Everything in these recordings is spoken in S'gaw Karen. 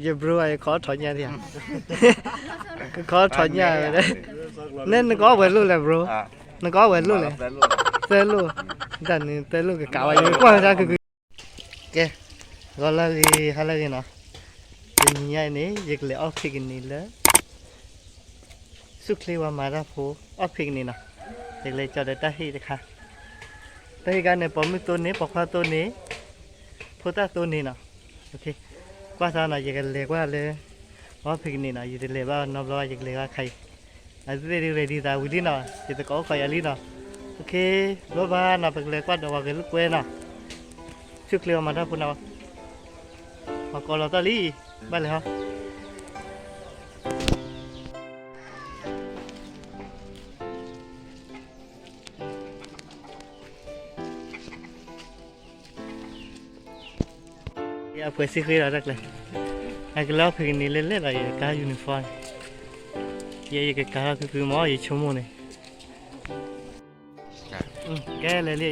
ယ bro ယခီထီၣ်ညၣ်ဒံးဧါ, ကခီထီၣ်ညၣ်ဝဲ, နဲနကအီၣ်ပှဲၤလိၣ်လဲၣ် bro, နကအီၣ်ပှဲၤလိၣ်လဲၣ်, သၢလိၣ်, တၢ်န့ၣ်သၢလိၣ်ကကးဝဲ ယကွၢ်တၢ်ကဂ့ၤ, ကဲ, ဂီၤလၢဂ့ၤ ဟါလၢဂ့ၤနီၤ, တနံၤညါအံၤန့ၣ် ယကလဲၤအီၣ်ဖံးကနံၤလၢ ဆူၣ်ချ့ဝါမၤတၢ်ဖိ အီၣ်ဖံးကနံၤနီၤ, ယကလဲၤကၠီဒီးတၢ်ဟ့ၣ်တခါ, တၢ်ဟ့ၣ်ခါန့ၣ် ပိာ်မုၣ်သိန့ၣ် ပိာ်ခွါသိန့ၣ်, ဖိသၣ်သိန့ၣ်နီၤ, ကွၢ်သးနီၤ ယကလဲၤကွၢ်လၢ အီၣ်ဖံးကနံၤနီၤ, ယတလဲၤဘၣ်နီတဘျီဘၣ် ယကလဲၤဘၣ်ခါအံၤ, အသ့ၣ်ဒုး ready သးဝံၤလံနီၤ, ယသကိးအိၣ်ခိးယၤလံနီၤ, ဘျီဘၣ်နီၤ ပကလဲၤကွၢ်ဒီးပှၤဂဲၤလိာ်ကွဲနီၤ, ဆူၣ်ချ့ဝါမၤတၢ်ဖိနီၤ, ပှၤကိးလီၤတၢ်လံ, ဘၣ်လဲၤဟီ အပှဲၤစံဃ့ဒီးတၢ်ကျဲ, အကလၢအီၣ်ဖံးကနံၤလဲၣ်လဲၣ်ဒီး ယကါ uniform န့ၣ်, ယဲယကကါထီၣ်ဖုဖုမ့ၢ် ယဆိကမိၣ်န့ၣ်, ကဲလဲၤလံ,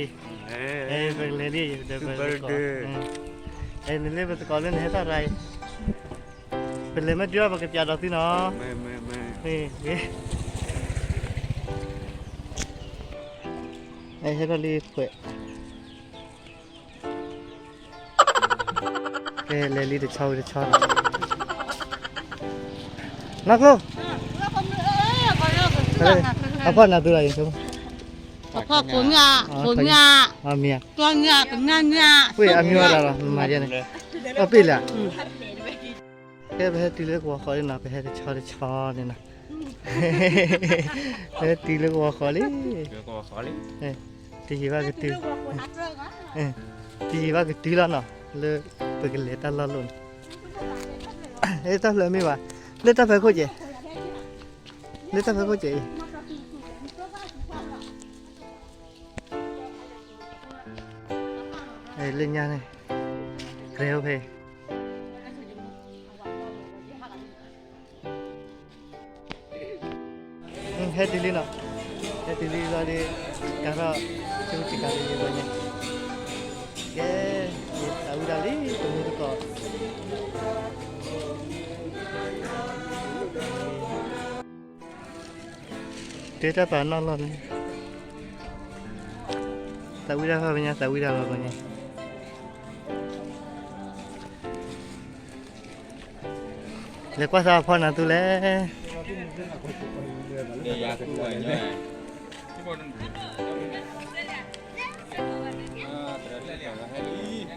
ပကလဲၤလံ, နလၢပသကိးလၢနဟဲထီၣ်ရၤအံၤ, ပလဲၤမ့ၢ်တုၤအီၤ ပကပျးဒီးသုနီၤ, ဟဲထီၣ်လံခွဲး ကဲ လဲၤလံတဆီဝံၤတဆီနီၤ, နီၢ်ကျိ, အဖီၣ်နၤသုလီၤအံၤ, အဖီၣ်ကိးညၣ်, ကိးညၣ်, မ့ၢ်ဧါ, တွၢ်ညၣ်, ကညၣ်ညၣ်, ဝ့ၢ်အမံၤဝဲဒၣ်လီၤ, မၤယဲန့ၣ်, အီၣ်ပ့ၢ်လၢ ကဲ ပဟဲတုၤလၢကဝီၤဃီလံနီၤ, ပဟဲတဆီတဆီန့ၣ်နီၤ, ပဟဲတုၤလၢကဝီၤဃီလံ, တယံာ်ဘၣ်ကတုၤ, တယံာ်ဘၣ်ကတုၤလီၤနီၤ, လၢပကလဲၤတၢ်လီၢ်လိၣ်န့ၣ်, တၢ်ဖျၢၣ်မ့ၢ်ဘၣ်, လၢတၢ်ဖဲခိၣ်ကဲ, လၢတၢ်ဖဲခိၣ်ကဲအံၤ လၢညါန့ၣ် ကြဲအိၣ်ဖဲ ဟဲတုၤလံနီၤ, ဟဲတုၤလံလီၤဒီး ကၤထီၣ် ဆူကကၤလံလံဘီညါ, ကဲ ယသးဝံၣ်ဒၣ်လံ တမူတကိး တဲတၢ်ပာ်နီၣ်လီၢ်န့ၣ်, သးဝံၣ်တၢ်ဖၣ်ဘၣ်ညါ သးဝံၣ်တၢ်လီၤဘၣ်ညါ, လဲၤကွၢ်သးအဖီၣ်နၤသူလဲ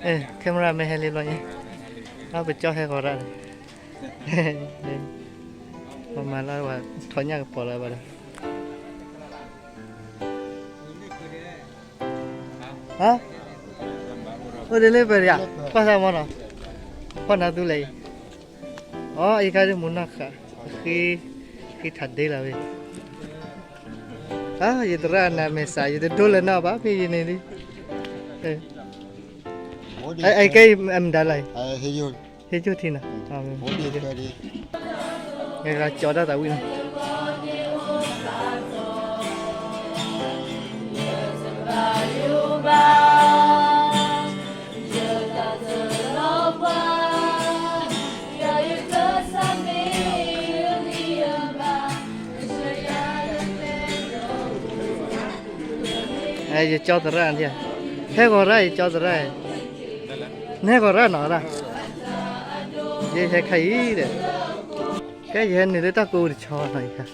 ၣ်, camera မ့ၢ်ဟဲလံဘျီညါ, ပကၠီဟဲဃီၤတၢ်န့ၣ်, ပမၤလၢပှၤထီၣ်ညၣ်ကပီၤလၢၤဘၣ်ဒီး အိၣ်ဒ်လၢပှဲၤဒံးဧါ, ကွၢ်သးမီၢ်နီၤ, ဖီၣ်နၤသူလဲၣ်အံၤ, အီ အံၤခါဒ်မူနီၢ်ဃာ်, ဃံ, ဃံထးဒ့လီၤဝဲ, ယသရၣ်နၤမဲာ်ဆှး ယတဒိလၢၤနီၢ်ဘၣ် ဖဲယန့ၣ်လံ, အကဲအံၤ အမတၤလီၤအံၤ, ဟ့ၣ်ကၠိၣ်ထံနီၤ, ယကကၠီတၢ်သးဝံၣ်နီၤ ယကၠီသရၣ်, ဟဲဂီၤရၣ် ယကၠီသရၣ်, နဟဲဂီၤရၣ်နီၤရၣ်, ယဟဲခါအံၤဒီး, ကဲယဟဲနုာ်လၢတၢ်ကိးတဆီနီၤအံၤခါ,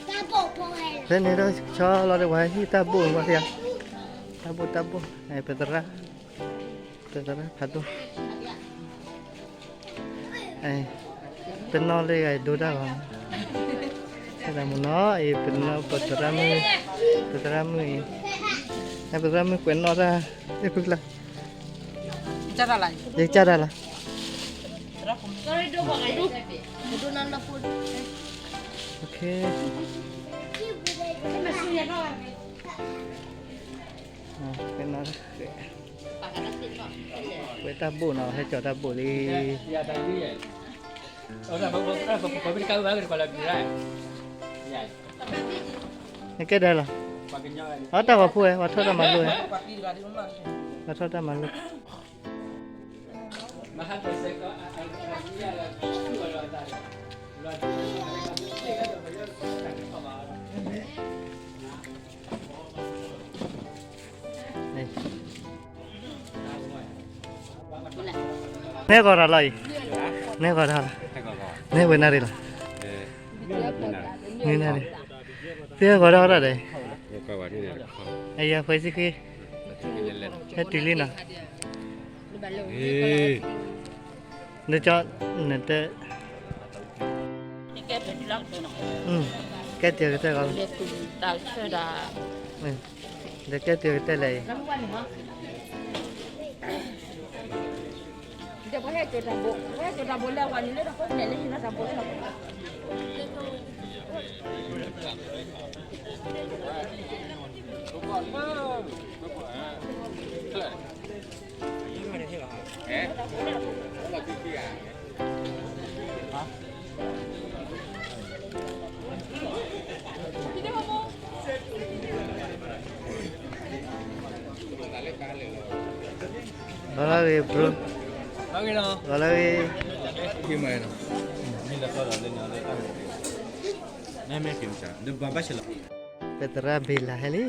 ဖဲန့ၣ်တဆီလီၤဒီး ပှၤဟဲဟ့ၣ်တၢ်ဘိၣ်ဝဲသ့ဧါ, တၢ်ဘိၣ်တၢ်ဘိၣ်, ပသရၣ်, ပသရၣ်ဖးဒိၣ် ပနီၢ်လၢဂၤဒိတၢ်ဂီၤ, ဆဲးဒၣ်မုၢ်နီၤအံၤ ပနီၢ်ပသရၣ်မုၣ်, ပသရၣ်မုၣ်အံၤ, ပသရၣ်မုၣ်ကွဲးနီၣ်တၢ်, ဖုကျါ, ယကစၢ်တၢ်လီၤ, ကွဲးတၢ်ဘိၣ်နီၤ ဟဲကၠီၤတၢ်ဘိၣ်လံ နကဲဒၣ်လီၤ, အတၢ်ဂီၤဖိဝဲ ပှၤထီၣ်တၢ်မၤလိဝဲ, ပှၤထီၣ်တၢ်မၤလိ, မဟါတစဲးကီး, နဲကီၢ်တၢ်လီၤအံၤ, နဲကီၢ်တၢ်လီၤ, နဲဝဲနၣ်ရံၣ်လီၤ, နနၣ်ရံၣ်, သ့ၣ်ကီၢ်တၢ်ဝဲဒၣ်ဒီး, အယၤဖဲစံဃ့, ဟဲတုၤလံနီၤ, နကၠီ, နတဲ, ကဲတံၤကတဲကီး, ဒီးကဲတံၤကတဲလဲၣ်အံၤ, ဂီၤလၢအဂ့ၤ bro, ဂီၤလၢအဂ့ၤ, ပသရၣ်ဘ့ၤလးဟဲလံ,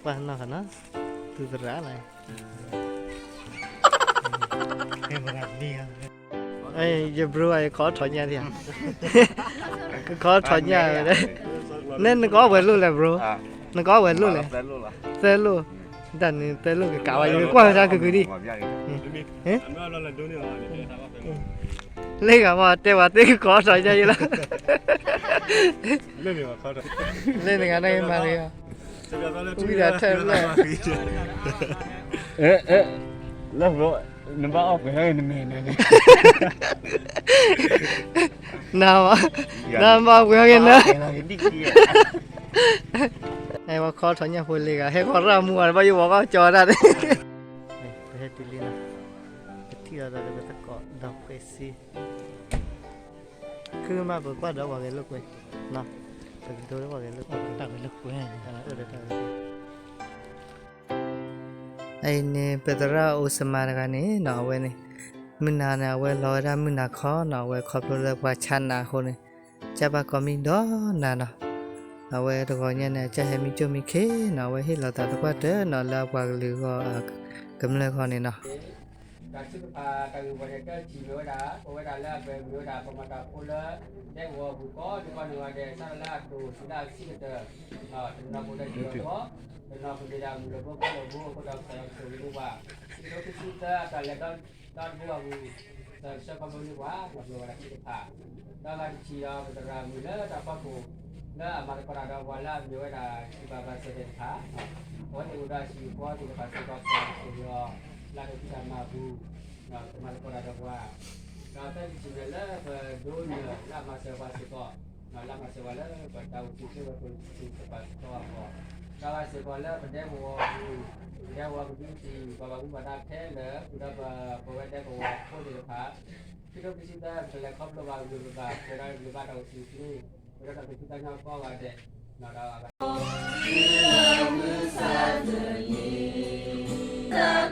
ကွၢ်နီၢ်ခီနီၤ, သူသရၣ်လီၤ. ယ bro အံၤ ယခီထီၣ်ညၣ်ဒံးဧါ, ခီထီၣ်ညၣ်ဝဲ, နဲနကအီၣ်ပှဲၤလိၣ်လဲၣ် bro, နကအီၣ်ပှဲၤလိၣ်လဲၣ်, သၢလိၣ်, တၢ်န့ၣ်သၢလိၣ်ကကးဝဲ ယကကွၢ်ဝဲဒၣ်ကကုာ်ဒံး, လၢဂၤမ့ၢ်တဲဝဲသ့ၣ်ကခီထီၣ်ညၣ်ယလီၤ, လၢနဂၤန့ၣ်မၤတဂ့ၤ, ဝံဒၣ်ထဲလၢ လၢ bro, နဘၣ်အီၣ်ပှဲၤဟဲဂ့ၤနမဲာ်နၤန့ၣ်, န, နဘၣ်အီၣ်ပှဲၤဟဲဂ့ၤနၤ, အဲ ပှၤခီထီၣ်ညၣ်ဖိလၢဂၤ ဟဲဃီၤရၣ်မူဘၣ် ဘၣ်ယိၣ်ဝီၤကီၢ်ကၠီတၢ်န့ၣ်, ပဟဲတုၤလံနီၤ, ပထံၣ်လီၤဒီးပသကိးဒီးဖှဲးစ့ ခုမးပကွၢ်ဒီးပှၤဂဲၤလိာ်ကွဲ, ပကဒိလၢပှၤဂဲၤလိာ်ကွဲ, တၢ်ဂဲၤလိာ်ကွဲ, အံၤန့ၣ် ပသရၣ်အိၣ်စမါတဂၤန့ၣ်နီၤ အဝဲန့ၣ်, မုၢ်နၤန့ၣ် အဝဲလီၤဝဲဒၣ်မုၢ်နၤခီနီၤ အဝဲခီဖျိလၢပှၤဆါနးအဃိန့ၣ်, ကၢ်ဘၣ်ကိးမံၤဒီးနၤနီၤ, အဝဲတဂီၤညါန့ၣ် အကၢ်ဟဲမံကၠိၣ်မံခ့နီၤ အဝဲဟ့ၣ်လီၤသးသပှၢ်တၢၢ်နီၤ လၢအပှၤကလုာ်အဂီၢ် ကမျၢၢ်အဂီၢ်န့ၣ်နီၤ တၢ်ထုကဖၣ်တၢ်ဂ့ၢ်ဝီန့ၣ် တၢ်ထံၣ်မ့ၢ်ဝဲဒၣ် ပဝဲဒၣ်လၢအပှဲၤမ့ၢ်ဝဲဒၣ် ပမၤတၢ်ဖိလၢ ဒဲကဝီၤပူၤကိးဒံကိးန့ၣ်ဝဲဒၣ် စးထီၣ်လၢအဒိၣ်တုၤလၢအဆံးကတၢၢ်, တနီၤဖိလၢဒိၣ်ထီၣ်, တနီၤဖိမ့ၢ်ဒၣ်မုၢ်လၢဘိကီၢ်လၢဘိအဃိဒီး ကစၢ်ယွၤကဆိၣ်ဂ့ၤန့ၢ်ပှၤ, ခံကထိခံဆံသၢ တၢ်လဲၤဒီတဘိအပူၤ, ကစၢ်ယွၤခီဖျိန့ၢ်ပှၤ ပှၤပျဲဝဲဒၣ်ထုကဖၣ်, ဒီးဂၤတထံၣ်ဒီး ပသရၣ်မုၣ်လၢတၢ်ဖီခိၣ် လၢအမၤသကိးတၢ်ဒီးပှၤလၢအမ့ၢ်ဝဲဒၣ် စံးပာ်ဘၣ်စဲးဒဲးတဖၣ် အဝဲသ့ၣ်အိၣ်ဒီးအဟံၣ်အဃီသ့ၣ်တဖၣ်စ့ၢ်ကီး ကစၢ်ယွၤကဆိၣ်ဂ့ၤအီၤ လၢအဒိးဖံးတၢ်မၤအပူၤ, ကမၤသကိးတၢ်ဒီးပှၤ, ဒီးသၢထံၣ်န့ၣ်လၢပဒိးန့ၢ်လၢအမၤစၢၤပှၤစ့ၢ်ကီး, လၢအမၤစၢၤပှၤလၢပတၢ်အိၣ်ဆူၣ်အိၣ်ချ့ဝဲပစံးပာ်စ့ၢ်ကီးအဂီၢ်, ဒီးဂၤစ့ၢ်ကီးလၢပဒဲကဝီၤပူၤ, ဒဲကဝီၤပဒုးတံၢ် ပှၤဘၣ်မူဘၣ်ဒါခဲလၢာ် ဃုာ်ဒီးပဝဲဒဲကဝီၤဖိသ့ၣ်တဖၣ်, ခံကထိခံဆံသၢ ပကလဲၤခီဖျိဘၣ်ဂုၤဂၤဘၣ် ပှဲၤဒီးဂုၤဘၣ်တၢ်အိၣ်ဆူၣ်အိၣ်ချ့, ပှဲၤဒီးတၢ်သူၣ်ဖှံသးညီကိးဂၤဒဲး, ဒီးအဂၤ